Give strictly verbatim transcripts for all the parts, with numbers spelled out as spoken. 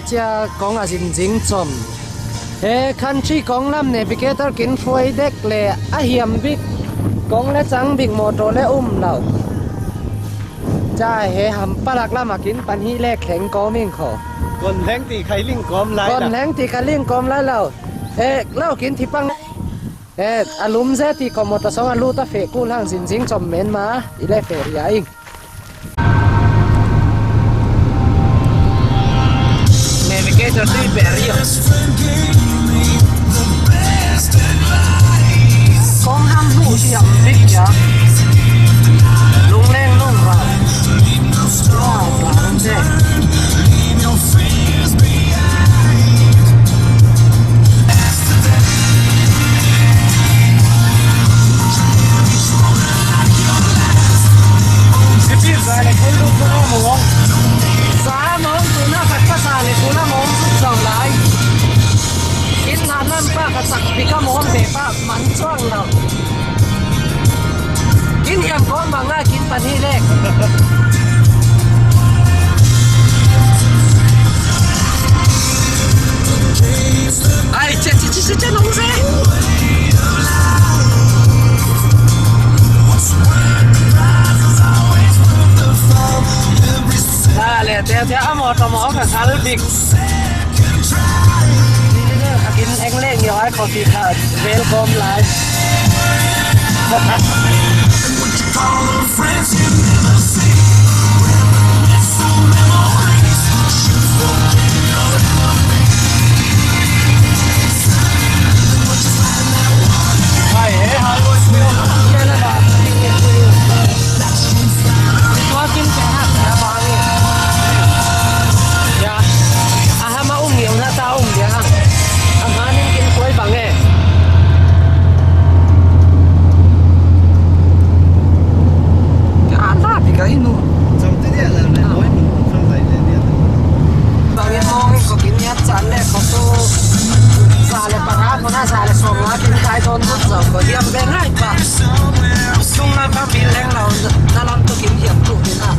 Sia kong a zinzing chom. He country kong lam navigator kin hruai dek le a hiam bik kong le chang bik motor le um lo. Cha he ham palak lam a kin pan hi lek thleng kawm ing kho. Kon leng ti khai ling kawm lai lo. Kon leng ti khai ling kawm lai lo. He lo kin thi pang. He a lum ze ti ko motor song a lu ta fe ku lang zinzing chom men ma i le fe ria ing. Navigator tui pe ria. Kong ham hmu siam bik ya. Lung leng lung ra. Wow, wow, wow. Za mong tuna khat pa za le tuna mong suk zau lai. Kin na nan pa ka sak pi ka mong pe pa man chuang lau. Kin hiam kong bang a kin pan hi le. Ai, che, che, che, che, che, nong se. Sa le, te, te, a motor mo ka sal bik. Akin eng leng yo ai ko ti kha welcome lai. Hai, eh, hai. Tua kin pe ha, ya ba ni. Ya. Aha ma um yang ha ta um dia ha. Aha nin kin koi bang eh. Ka ta pi ka inu. Bang in mong in ko kin ya chan le ko tu. Sa le para ko na sa le song la kin kai don bu sa ko hiam be ngai pa. Sung la ka pi leng la na lam tu kin hiam tu ni na.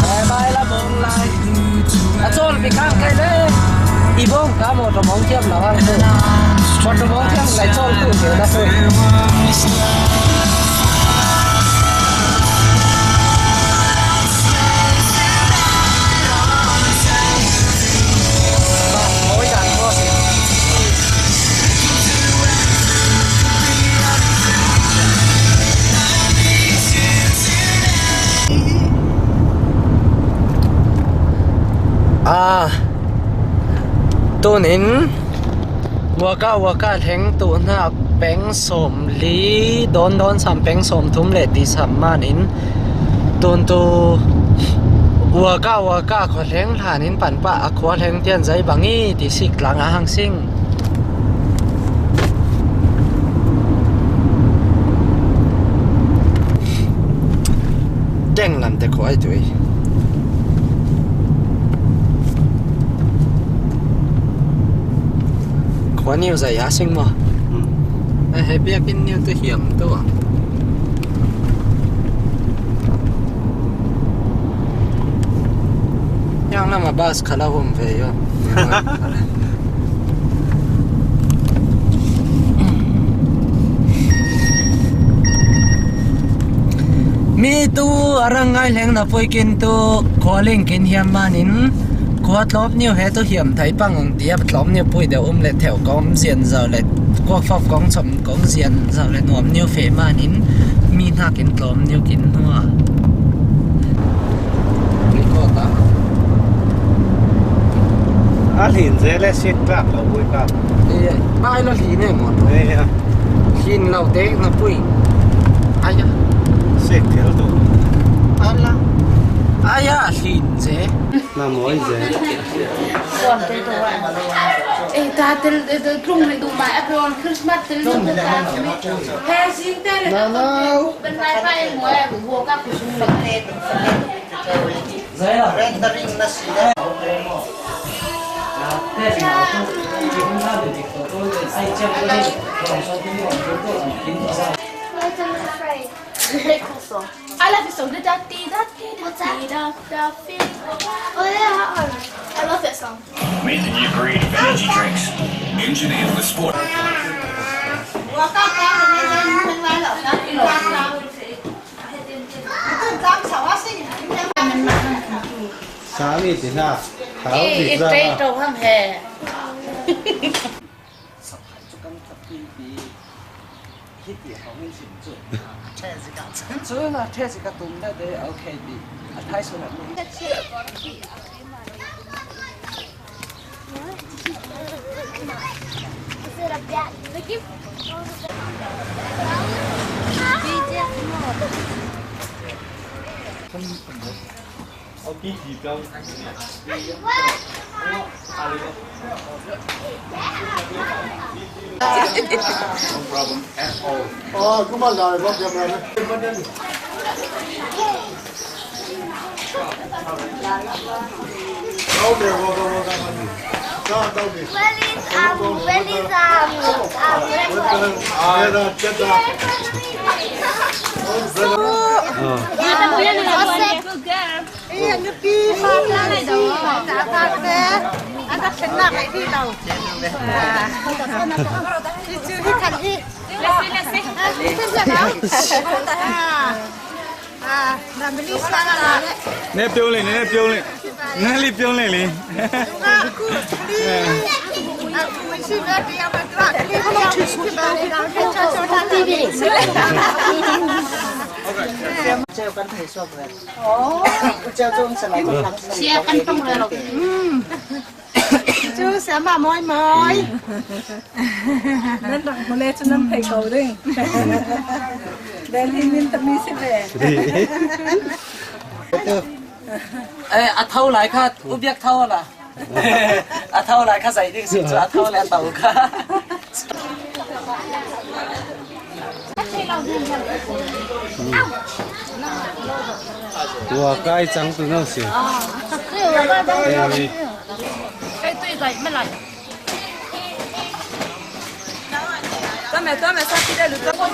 Bye bye la mong lai. A chawl pi khang kai le. I bawng ka motor mong thiam lo hang tu. Motor mong thiam lai chawl tu ke la tu. Oi dan ko si. Ah, tunin waka waka thleng tu hnak peng sawm li dawn dawn sam peng sawm thum le ti sam manin tun tu waka waka khua thleng hlanin pan pah a khua thleng tian zei bang i ti sik tlang a hang sing. Teng lam te khua ai tu i. Khua niu zai a sing maw? Hmm. Ai, hei biak in niu tu hiam tu a. Yang lam a bus khala hum ve yo. Mi tu a rang ngai leng na pui kin tu khua ling kin hiam manin khua tlawp niu he tu hiam thai pang ong tiap tlawp niu pui deuh um le theu kong zian zau le kuak fap kong chom kong zian zau le nuam niu fe manin mi hnakin tlawm niu kin hnuah. Record ah. A hlin ze le sik tlak lo bui ka. Eh, bai lo hlin e mo. Eh, ya. Hlin lo te na pui. Aya. Sik thil tu. Ala. Aya, hlin ze. Na moi ze. Eh, ta tel, eh, tel, tlung le du mai, a pe on Christmas tel du ta. He, sing te le. Na, na. Ben mai pa e mo e, bu ka ku sung le. Rendering na si le. It's a very cool song. I love this song. The da dee da dee da dee da da fee. Oh yeah, I love that song. Made the new breed of energy drinks, engineered with sport. สามีติดหน้าขาวติดหน้า สะพานจุกกันสักปีปี คิดเดียวเขาไม่สินจุด แช่สิกา จุดนะ แช่สิกา ตุ้มได้เลย โอเค ปี อันท้ายสุดแบบนี้ Where is, um, where is, um, um, Good girl. Ne piong le, ne piong le. Ne li piong le li. Sia kan tong le lo. Chu sia ma moi moi. Nan rak mo le chu nan phei ko ding. Delhi min ta mi si ve. Eh, a thau lai kha, u biak thau la. A thau lai kha zai ding si chu a thau le a tau kha. Ua kai chang tu no si. Kai tui zai ma lai. Tome, tome, sa pide lu tome.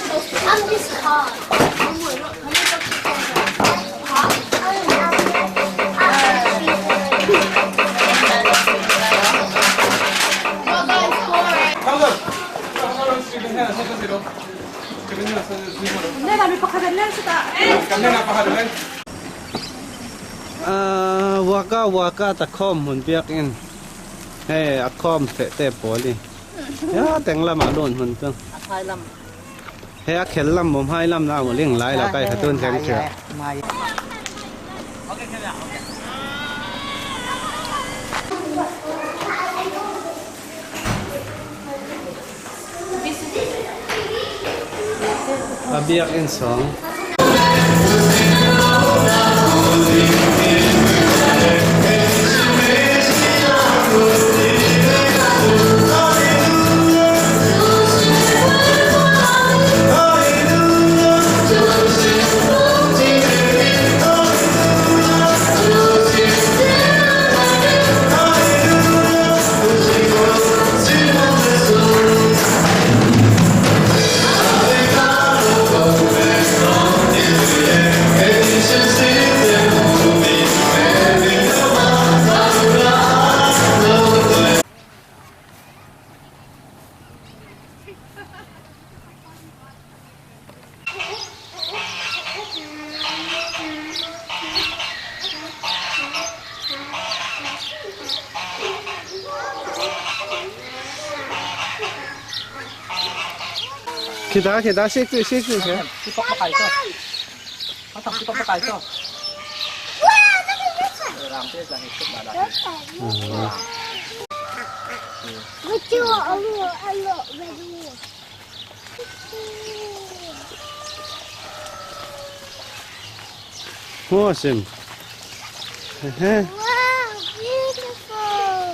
Ah, waka, waka ta khawm hun biak in. Hei, a khawm feh te pawl hi. Ya, teng lam a luan hun tu. A phai lam. Hei, a khel lam, mawm hai lam na, ling lai lo kai kha tun teng tia. A biak in sawng. Khita, khita, sik tu, sik tu, sik. Sipok pakai tu. Pasang sipok pakai tu. Lucu, alu, alu, alu. Awesome. Hehe. Wow, beautiful.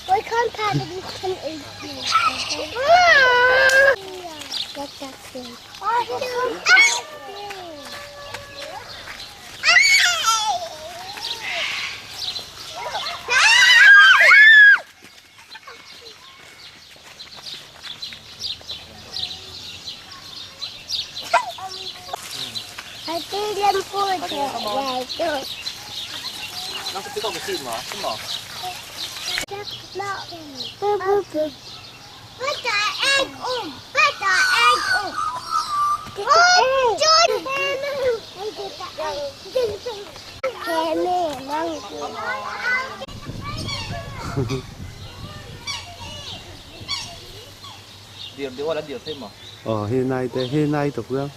Why can't I become a Put the egg on. Put the egg on. Oh, Jordan. Dir, dir, wala dir thei mo. Oh, hi nai te, hi nai to pua.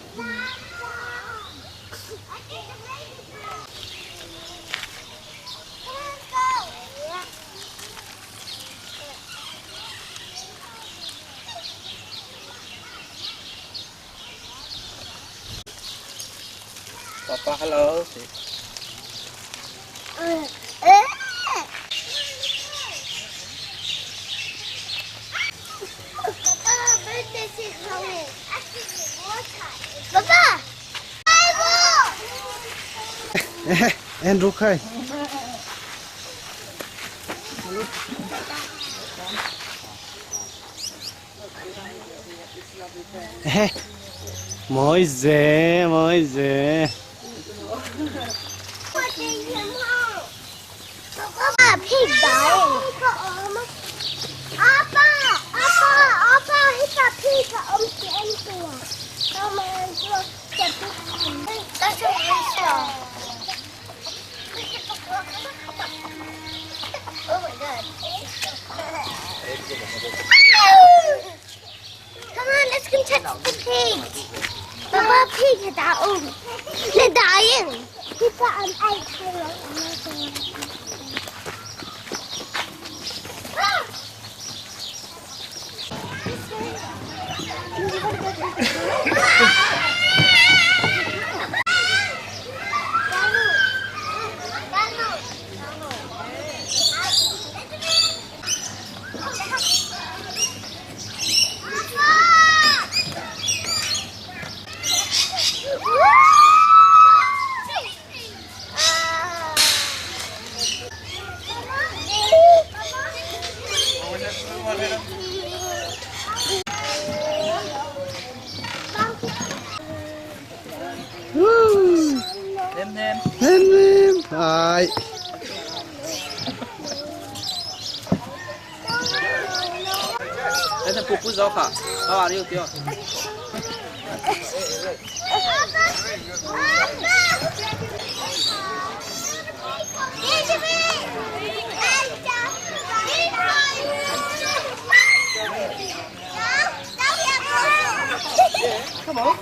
Papa, hello. Papa, Andrew khai. Mawi ze, mawi ze. Papa, pig dying. Apa, apa, apa, hita pig a om ti en tua. Come on, look, the pig. That's a rooster. Oh my God. Come on, let's go touch the pig. Papa, pig is down. They're dying. He's got an egg. Nem nem. Nem nem. Ai. Ese pupu zo kha. How are you, tio? Come on.